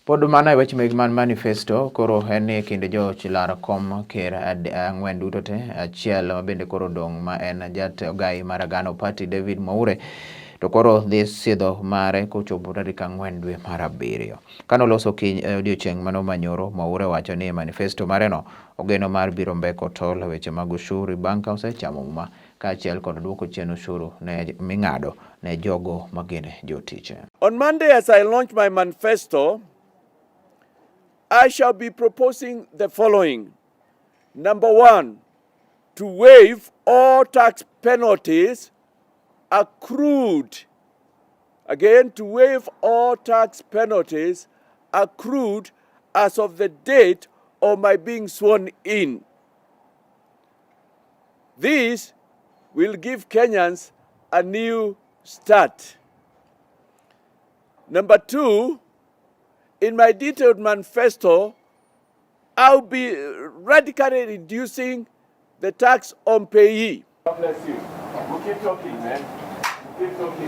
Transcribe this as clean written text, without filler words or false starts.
Pod mana e weche mag manifesto koro en ni e kind jolar kom ker ang'wen duto te, achiel ma bende koro odong' ma en jat ogai mar Agano Party David Mwaure to koro dhi sidho mare kochopo tarik 4 dwe mar 7. Kane oloso kiny e odiochieng' mano manyoro, Mwaure wacho ni e manifesto mareno ogeno mar biro mbeko tol e weche mag ushuru bang' ka osechamo muma kaachiel kod duoko chien ushuru ne ming'ado ne jogo ma gin jotich. On Monday, as I launch my manifesto, I shall be proposing the following. Number one, to waive all tax penalties accrued. Again, to waive all tax penalties accrued as of the date of my being sworn in. This will give Kenyans a new start. Number two, in my detailed manifesto, I'll be radically reducing the tax on PAYE. God bless you. We'll keep talking, man. We'll keep talking.